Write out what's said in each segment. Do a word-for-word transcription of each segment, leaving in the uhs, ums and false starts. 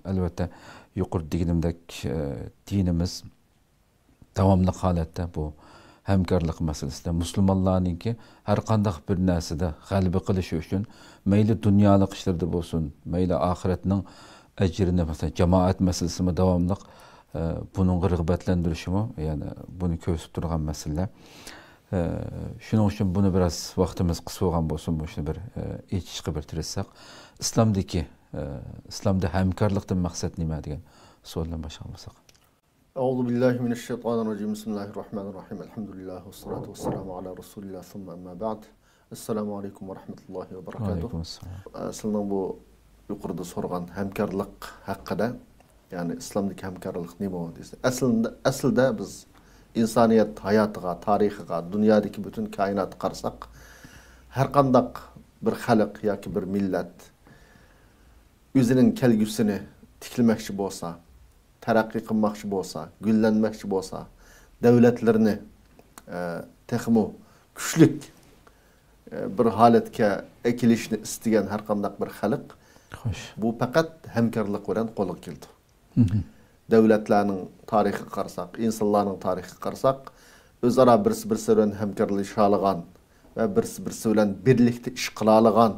ئەلۋەتتە، يۇقىرىدا دېگىنىمدەك، دىنىمىز داۋاملىق ھالەتتە بۇ ھەمكارلىق مەسىلىسىدە مۇسۇلمانلارنىڭكى ھەر قانداق بىر نەرسىدە غەلىبە قىلىشى ئۈچۈن، مەيلى دۇنيالىق ئىشلىرىدا بولسۇن، مەيلى ئاخىرەتنىڭ ئەجرىنى، مەسىلەن، جامائەت مەسىلىسىمۇ داۋاملىق، ئە، بۇنىڭغا رىغبەتلەندۈرۈشىمۇ، يەنى بۇنى كۆرسىتىپ تۇرغان مەسىلىلەر. ئە، شۇنىڭ ئۈچۈن بۇنى بىراز ۋاقتىمىز قىس بولغان بولسۇن، بۇ ئىشنى بىر، ئە، ئېچىشقا بىر تىرىشساق. ئىسلامدىكى، ئە، ئىسلامدا ھەمكارلىقتىن مەقسەت نېمە دېگەن سوئال بىلەن باشلىغان بولساق. أعوذ بالله من الشيطان الرجيم. بسم الله الرحمن الرحيم. الحمد لله والصلاة والسلام على رسول الله ثم أما بعد. السلام عليكم ورحمة الله وبركاته. ۋەئەلەيكۇم ئەسسالام. سىلىنىڭ بۇ يۇقىرىدا سورىغان ھەمكارلىق ھەققىدە، يەنى ئىسلامدىكى ھەمكارلىق نېمە دېسە، ئەسلىدە، ئەسلىدە بىز ئىنسانىيەت ھاياتىغا، تارىخىغا، دۇنيادىكى پۈتۈن كائىناتقا قارىساق، ھەرقانداق بىر خەلق ياكى بىر مىللەت ئۆزىنىڭ كەلگۈسىنى تىكلىمەكچى بولسا، تەرەققىي قىلماقچى بولسا، گۈللەنمەكچى بولسا، دۆلەتلىرىنى، ئە، تېخىمۇ كۈچلۈك، ئە، بىر ھالەتكە ئەكېلىشنى ئىستىگەن ھەرقانداق بىر خەلق، خوش. بۇ پەقەت ھەمكارلىق بىلەن قولغا كېلىدۇ. مهم. دۆلەتلەرنىڭ تارىخىغا قارىساق، ئىنسانلارنىڭ تارىخىغا قارىساق، ئۆزئارا بىرسى بىرسى بىلەن ھەمكارلىشالىغان ۋە بىرسى بىرسى بىلەن بىرلىكتە ئىش قىلالىغان،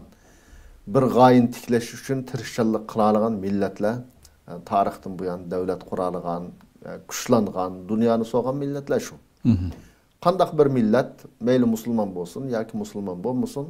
بىر غايىنى تىكلەش ئۈچۈن تىرىشچانلىق قىلالىغان مىللەتلەر، ئە، تارىختىن بۇيان دۆلەت قۇرالىغان، ئە، كۈچلەنغان، دۇنيانى سوغان مىللەتلەر شۇ. مهم. قانداق بىر مىللەت، مەيلى مۇسۇلمان بولسۇن ياكى مۇسۇلمان بولمىسۇن،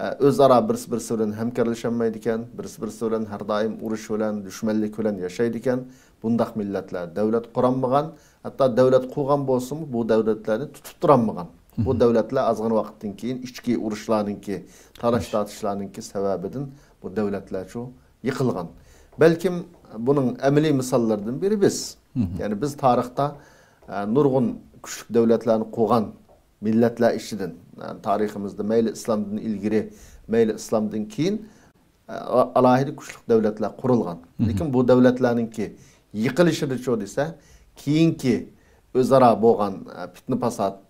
ئە، ئۆزئارا بىرسى بىرسى بىلەن ھەمكارلىشالمايدىكەن، بىرسى بىرسى بىلەن ھەر دائىم ئۇرۇش بىلەن، دۈشمەنلىك بىلەن ياشايدىكەن. بۇنداق مىللەتلەر دۆلەت قۇرالمىغان، ھەتتا دۆلەت قۇرغان بولسىمۇ، بۇ دۆلەتلەرنى تۇتۇپ تۇرالمىغان. بۇ مهم. دۆلەتلەر ئازغىنا ۋاقىتتىن كېيىن ئىچكى ئۇرۇشلارنىڭكى، تالاش تارتىشلارنىڭكى سەۋەبىدىن بۇ دۆلەتلەر شۇ يىقىلغان. بەلكىم بۇنىڭ ئەمەلىي مىساللىرىدىن بىرى بىز. مهم. يەنى بىز تارىختا، ئە، نۇرغۇن كۈچلۈك دۆلەتلەرنى قۇرغان مىللەتلەر ئىچىدىن، يەنى تارىخىمىزدا مەيلى ئىسلامدىن ئىلگىرى، مەيلى ئىسلامدىن كېيىن، ئە، ئالاھىدە كۈچلۈك دۆلەتلەر قۇرۇلغان. مهم. لېكىن بۇ دۆلەتلەرنىڭكى يىقىلىشىدىچۇ دېسە، كېيىنكى ئۆزئارا بولغان، ئە، پىتنە-پاسات،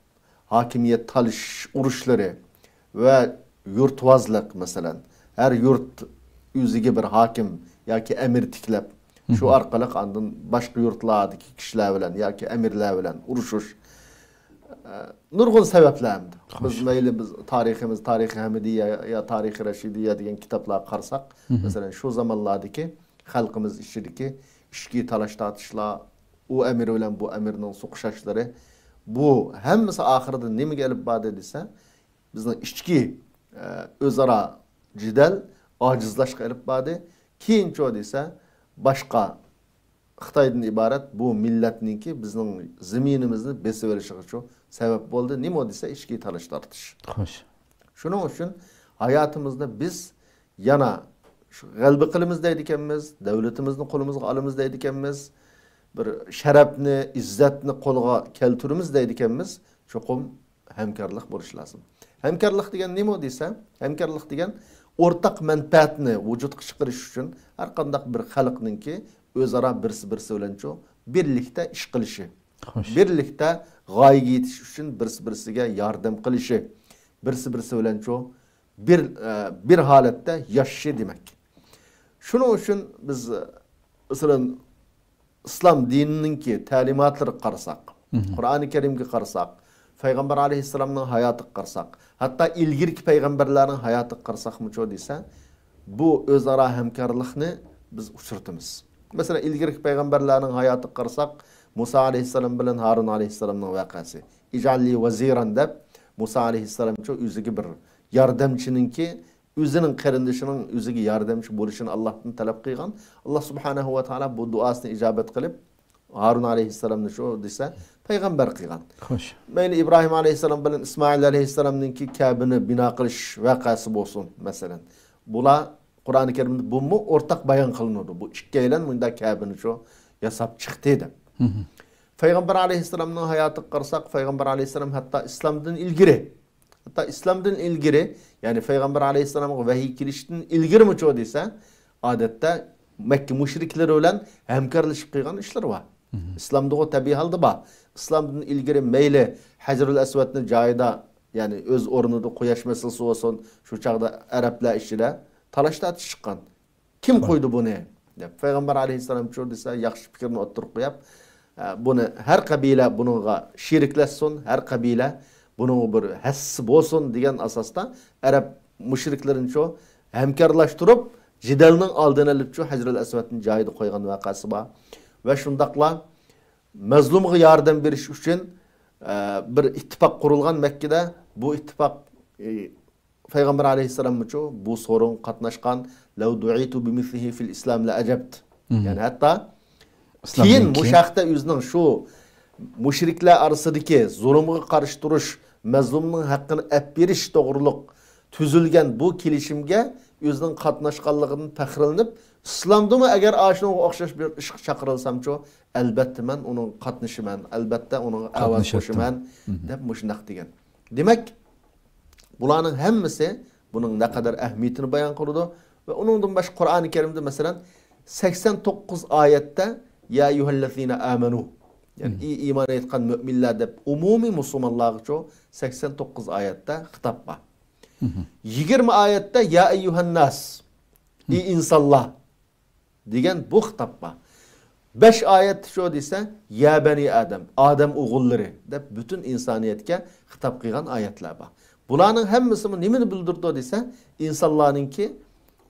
ھاكىمىيەت تالىشىش ئۇرۇشلىرى ۋە يۇرتۋازلىق، مەسىلەن، ھەر يۇرت ئۆزىگە بىر ھاكىم ياكى ئەمىر تىكلەپ، شۇ مهم. ئارقىلىق ئاندىن باشقا يۇرتلاردىكى كىشىلەر بىلەن ياكى ئەمىرلەر بىلەن ئۇرۇشۇش. ئە، نۇرغۇن سەۋەبلەر ئەمدى. بىز خوش. مەيلى بىز تارىخىمىز، تارىخى ھەمىدىيە يا تارىخى رەشىدىيە دېگەن كىتابلارغا قارىساق، مهم. مەسىلەن، شۇ زامانلاردىكى خەلقىمىز ئىچىدىكى ئىچكى تالاش-تارتىشلار، ئۇ ئەمىر بىلەن بۇ ئەمىرنىڭ سوقۇشاشلىرى، بۇ ھەممىسى ئاخىرىدا نېمىگە ئېلىپ باردى دېسە، بىزنىڭ ئىچكى، ئە، ئۆزئارا جېدەل ئاجىزلاشقا ئېلىپ باردى. كېيىنچۇ دېسە، باشقا خىتايدىن ئىبارەت بۇ مىللەتنىڭكى بىزنىڭ زېمىنىمىزنى بېسىۋېلىشىغىچۇ سەۋەب بولدى. نېمە دېسە، ئىچكى تالاش-تارتىش. خوش. شۇنىڭ ئۈچۈن ھاياتىمىزدا بىز يەنە شۇ غەلىبە قىلىمىز دەيدىكەنمىز، دۆلىتىمىزنى قولىمىزغا ئالىمىز دەيدىكەنمىز، بىر شەرەپنى، ئىززەتنى قولغا كەلتۈرىمىز دەيدىكەنمىز، چوقۇم ھەمكارلىق بولۇشى لازىم. ھەمكارلىق دېگەن نېمە دېسە، ھەمكارلىق دېگەن ئورتاق مەنپەئەتنى ۋۇجۇدقا چىقىرىش ئۈچۈن ھەر قانداق بىر خەلقنىڭكى ئۆزئارا بىرسى بىرسى بىلەنچۇ بىرلىكتە ئىش قىلىشى، خوش. بىرلىكتە غايىگە يېتىش ئۈچۈن بىرسى بىرسىگە ياردەم قىلىشى، بىرسى بىرسى بىلەنچۇ بىر، ئە، بىر ھالەتتە ياشىشى دېمەك. شۇنىڭ ئۈچۈن بىز، مەسىلەن، ئىسلام دىنىنىڭكى تەلىماتلىرىغا قارىساق، مهم. قۇرئانى كەرىمگە قارىساق، پەيغەمبەر ئەلەيھىسسالامنىڭ ھاياتىغا قارىساق، ھەتتا ئىلگىرىكى پەيغەمبەرلەرنىڭ ھاياتىغا قارىساقمۇچۇ دېسە، بۇ ئۆزئارا ھەمكارلىقنى بىز ئۇچرىتىمىز. مەسىلەن، ئىلگىرىكى پەيغەمبەرلەرنىڭ ھاياتىغا قارىساق، مۇسا ئەلەيھىسسالام بىلەن ھارۇن ئەلەيھىسسالامنىڭ ۋەقەسى. ئىجئەل لى ۋەزىرەن دەپ، مۇسا ئەلەيھىسسالامچۇ ئۆزىگە بىر ياردەمچىنىڭكى، ئۆزىنىڭ قېرىندىشىنىڭ ئۆزىگە ياردەمچى بولۇشىنى ئاللاھتىن تەلەپ قىلغان. ئاللاھ سۇبھانەھۇ ۋە تائالا بۇ دۇئاسىنى ئىجابەت قىلىپ، ھارۇن ئەلەيھىسسالامنى شۇ دېسە، پەيغەمبەر قىلغان. خوش. مەيلى ئىبراھىم ئەلەيھىسسالام بىلەن ئىسمائىل ئەلەيھىسسالامنىڭكى كەبىنى بىنا قىلىش ۋەقەسى بولسۇن، مەسىلەن. بۇلار قۇرئانى كەرىمدە بۇمۇ ئورتاق بايان قىلىنىدۇ. بۇ ئىككىيلەن مۇنداق كەبىنى شۇ ياساپ چىقتى دەپ. مهم. پەيغەمبەر ئەلەيھىسسالامنىڭ ھاياتىغا قارىساق، پەيغەمبەر ئەلەيھىسسالام ھەتتا ئىسلامدىن ئىلگىرى، ھەتتا ئىسلامدىن ئىلگىرى، يەنى پەيغەمبەر ئەلەيھىسسالامغا ۋەھىي كېلىشتىن ئىلگىرىمۇچۇ دېسە، ئادەتتە مەككە مۇشرىكلىرى بىلەن ھەمكارلىشىپ قىلغان ئىشلىرى بار. مهم. ئىسلامدىغۇ تەبىئىي ھالدا بار. ئىسلامدىن ئىلگىرى مەيلى ھەجرۇل ئەسۋەدنى جايىدا، يەنى ئۆز ئورنىدا، قۇياش مەسىلىسى بولسۇن، شۇ چاغدا ئەرەبلەر ئىچىدە تالاش-تارتىش چىققان. كىم قويدى بۇنى؟ دەپ. پەيغەمبەر ئەلەيھىسسالامچۇ دېسە، ياخشى پىكىرنى ئوتتۇرىغا قويۇپ، ئە، بۇنى ھەر قەبىلە بۇنىڭغا شېرىكلەشسۇن، ھەر قەبىلە بۇنىڭغا بىر ھەسسىسى بولسۇن دېگەن ئاساستا ئەرەب مۇشرىكلىرىنىچۇ ھەمكارلاشتۇرۇپ، جېدەلنىڭ ئالدىنى ئېلىپچۇ، ھەجرەل ئەسۋەدنى جايىدا قويغان ۋەقەسى بار. ۋە شۇنداقلا مەزلۇمغا ياردەم بېرىش ئۈچۈن، ئە، بىر ئىتتىپاق قۇرۇلغان مەككىدە. بۇ ئىتتىپاق، ئى، پەيغەمبەر ئەلەيھىسسالاممۇچۇ بۇ سورۇنغا قاتناشقان، لو دعيت بمثله في الإسلام لأجبت. مم. يەنى ھەتتا ئىسلامدىن كېيىن كېيىن مۇشۇ ھەقتە ئۆزىنىڭ شۇ مۇشرىكلار ئارىسىدىكى زۇلۇمغا قارشى تۇرۇش، مەزلۇمنىڭ ھەققىنى ئەپ بېرىش توغرۇلۇق تۈزۈلگەن بۇ كېلىشىمگە ئۆزىنىڭ قاتناشقانلىقىدىن پەخىرلىنىپ، ئىسلامدىمۇ ئەگەر ئاشۇنىڭغا ئوخشاش بىر ئىشقا چاقىرىلسامچۇ، ئەلبەتتە مەن ئۇنىڭغا قاتنىشىمەن، ئەلبەتتە ئۇنىڭغا ئاۋاز قاتنىشاتتىم. قوشىمەن، مم. دەپ مۇشۇنداق دېگەن. دېمەك، بۇلارنىڭ ھەممىسى بۇنىڭ نەقەدەر ئەھمىيىتىنى بايان قىلىدۇ. ۋە ئۇنىڭدىن باشقا قۇرئانى كەرىمدە، مەسىلەن، سەكسەن توققۇز ئايەتتە يا ئەييۇھەللەزىنە ئامەنۇ، يەنى، مم. ئى ئىمان ئېيتقان مۆمىنلەر دەپ ئومۇمىي مۇسۇلمانلارغىچۇ سەكسەن توققۇز ئايەتتە خىتاب بار. مم. يىگىرمە ئايەتتە يا ئەييۇھەنناس، ئى مم. ئىنسانلار دېگەن بۇ خىتاب بار. بەش ئايەتتە شۇ دېسە، يا بەنى ئادەم، ئادەم ئوغۇللىرى دەپ پۈتۈن ئىنسانىيەتكە خىتاب قىلغان ئايەتلەر بار. بۇلارنىڭ ھەممىسىمۇ نېمىنى بىلدۈرىدۇ دېسە، ئىنسانلارنىڭكى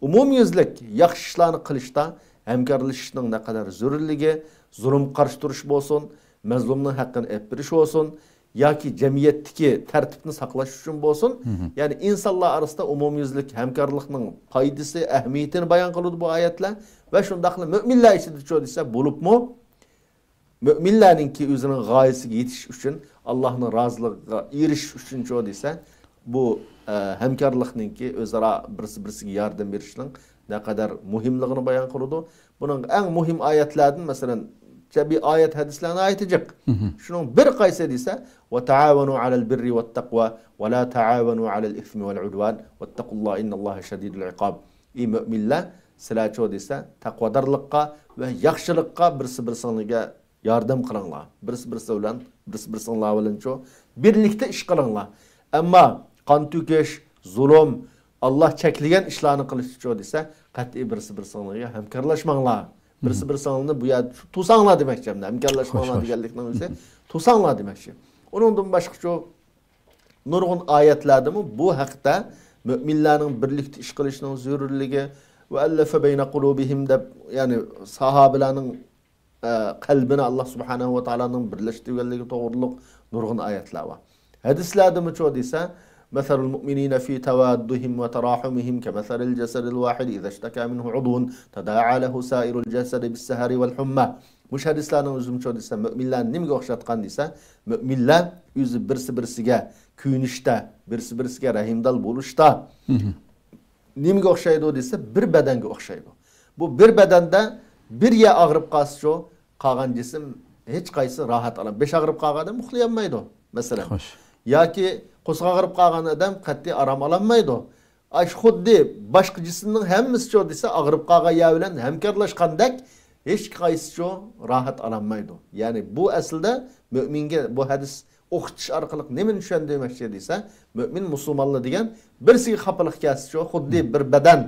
ئومۇميۈزلۈك ياخشى ئىشلارنى قىلىشتا ھەمكارلىشىشنىڭ نەقەدەر زۆرۈرلۈكى، زۇلۇمغا قارشى تۇرۇش بولسۇن، مەزلۇمنىڭ ھەققىنى ئېلىپ بېرىش بولسۇن، ياكى جەمئىيەتتىكى تەرتىپنى ساقلاش ئۈچۈن بولسۇن، مم. يەنى ئىنسانلار ئارىسىدا ئومۇميۈزلۈك ھەمكارلىقنىڭ پايدىسى، ئەھمىيىتىنى بايان قىلىدۇ بۇ ئايەتلەر. ۋە شۇنداقلا مۆمىنلەر ئىچىدىچۇ دېسە، بولۇپمۇ مۆمىنلەرنىڭكى ئۆزىنىڭ غايىسىگە يېتىش ئۈچۈن، ئاللاھنىڭ رازىلىقىغا ئېرىشىش ئۈچۈنچۇ دېسە، بۇ، ئە، ھەمكارلىقنىڭكى ئۆزئارا بىرسى بىرسىگە ياردەم بېرىشنىڭ نەقەدەر مۇھىملىقىنى بايان قىلىدۇ. بۇنىڭ ئەڭ مۇھىم ئايەتلەردىن، مەسىلەن، بىر ئايەت ھەدىسلەر ناھايىتى جىق. مم. شۇنىڭ بىر قايسى دېسە، ۋە تائاۋەنۇ ئەلەل بىررى ۋەتتەقۋا ۋە لا تائاۋەنۇ ئەلەل ئىسمى ۋەل ئۇدۋان ۋەتتەقۇللاھ ئىننەللاھە شەدىدۇل ئىقاب. ئى مۆمىنلەر، سىلەرچۇ دېسە، تەقۋادارلىققا ۋە ياخشىلىققا بىرسى بىرسىڭلارگە ياردەم قىلىڭلار. بىرسى بىرسى بىلەن، بىرسى بىرسىڭلار بىلەنچۇ بىرلىكتە ئىش قىلىڭلار. ئەمما قان تۆكۈش، زۇلۇم، ئاللاھ چەكلىگەن ئىشلارنى قىلىشچۇ دېسە، قەتئىي بىرسى بىرسىڭلارغا ھەمكارلاشماڭلار. بىرسى بىرسىڭلارنى بۇ يەردە توساڭلار دېمەكچى، ھەمدە ھەمكارلاشماڭلار خوش، خوش. دېگەنلىكنىڭ ئۆزى توساڭلار دېمەكچى. ئۇنىڭدىن باشقىچۇ نۇرغۇن ئايەتلەردىمۇ بۇ ھەقتە مۆمىنلەرنىڭ بىرلىكتە ئىش قىلىشىنىڭ زۆرۈرلۈكى ۋە ئەللەفە بەينە قۇلۇبىھىم دەپ، يەنى ساھابىلەرنىڭ، ئە، قەلبىنى ئاللاھ سۇبھانەھۇ ۋە تائالانىڭ بىرلەشتۈرگەنلىكى توغرۇلۇق نۇرغۇن ئايەتلەر بار. ھەدىسلەردىمۇچۇ دېسە، مەسەلۇل مۇئمىنىنە فى تەۋاددۇھىم ۋە تەراھۇمىھىم كەمەسەلىل جەسەدىل ۋاھىدى ئىزەشتەكا مىنھۇ ئۇدۋۇن تەدائا لەھۇ سائىرۇل جەسەدى بىسسەھەرى ۋەل ھۇممە. مۇشۇ ھەدىسلەرنىڭ ئۆزىمۇچۇ دېسە، مۆمىنلەرنى نېمىگە ئوخشاتقان دېسە، مۆمىنلەر ئۆزى بىرسى بىرسىگە كۆيۈنۈشتە، بىرسى بىرسىگە رەھىمدىل بولۇشتا، مم. نېمىگە ئوخشايدۇ دېسە، بىر بەدەنگە ئوخشايدۇ. بۇ بىر بەدەندە بىر يەر ئاغرىپ قالسىچۇ، قالغان جىسىم ھېچ قايسى راھەت ئالالمايدۇ. بېشى ئاغرىپ قالغان ئادەم ئۇخلىيالمايدۇ، مەسىلەن. خوش. ياكى قورسىقى ئاغرىپ قالغان ئادەم قەتئىي ئارام ئالالمايدۇ. ئاش خۇددى باشقا جىسىمنىڭ ھەممىسىچۇ دېسە، ئاغرىپ قالغان يەر بىلەن ھەمكارلاشقاندەك، ھېچ قايسىچۇ راھەت ئالالمايدۇ. يەنى بۇ ئەسلىدە مۆمىنگە بۇ ھەدىس ئوخشىتىش ئارقىلىق نېمىنى چۈشەندۈرمەكچى دېسە، مۆمىن مۇسۇلمانلار دېگەن بىرسىگە خاپىلىق كەلسىچۇ، خۇددى بىر بەدەن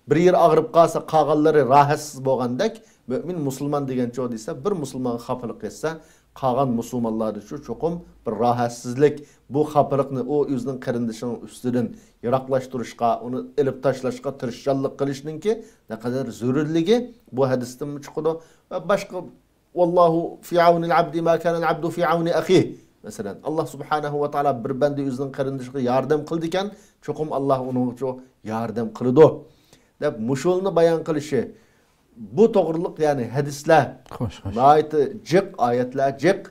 بىر يېرى ئاغرىپ قالسا، قالغانلىرى راھەتسىز بولغاندەك، مۆمىن مۇسۇلمان دېگەنچۇ دېسە، بىر مۇسۇلمانغا خاپىلىق يەتسە، قالغان مۇسۇلمانلاردىچۇ چوقۇم بىر راھەتسىزلىك، بۇ خاپىلىقنى ئۇ ئۆزىنىڭ قېرىندىشىنىڭ ئۈستىدىن يىراقلاشتۇرۇشقا، ئۇنى ئېلىپ تاشلاشقا تىرىشچانلىق قىلىشنىڭكى نەقەدەر زۆرۈرلۈكى بۇ ھەدىستىنمۇ چىقىدۇ. ۋە باشقا، ۋاللاھۇ فى ئەۋنىل ئەبدى ما كانەل ئەبدۇ فى ئەۋنى ئەخىھ. مەسىلەن، ئاللاھ سۇبھانەھۇ ۋە تائالا بىر بەندە ئۆزىنىڭ قېرىندىشىغا ياردەم قىلىدىكەن، چوقۇم ئاللاھ ئۇنىڭغىچۇ ياردەم قىلىدۇ، دەپ مۇشۇلارنى بايان قىلىشى. بۇ توغرۇلۇق، يەنى ھەدىسلەر خوش، خوش. ناھايىتى جىق، ئايەتلەر جىق.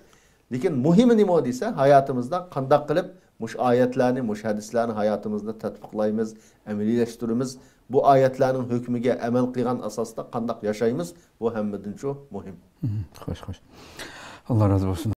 لېكىن مۇھىمى نېمە دېسە، ھاياتىمىزدا قانداق قىلىپ مۇشۇ ئايەتلەرنى، مۇشۇ ھەدىسلەرنى ھاياتىمىزدا تەتبىقلايمىز، ئەمەلىيلەشتۈرىمىز، بۇ ئايەتلەرنىڭ ھۆكمىگە ئەمەل قىلغان ئاساستا قانداق ياشايمىز، بۇ ھەممىدىنچۇ مۇھىم. مم، خوش، خوش. ئاللاھ رازى بولسۇن.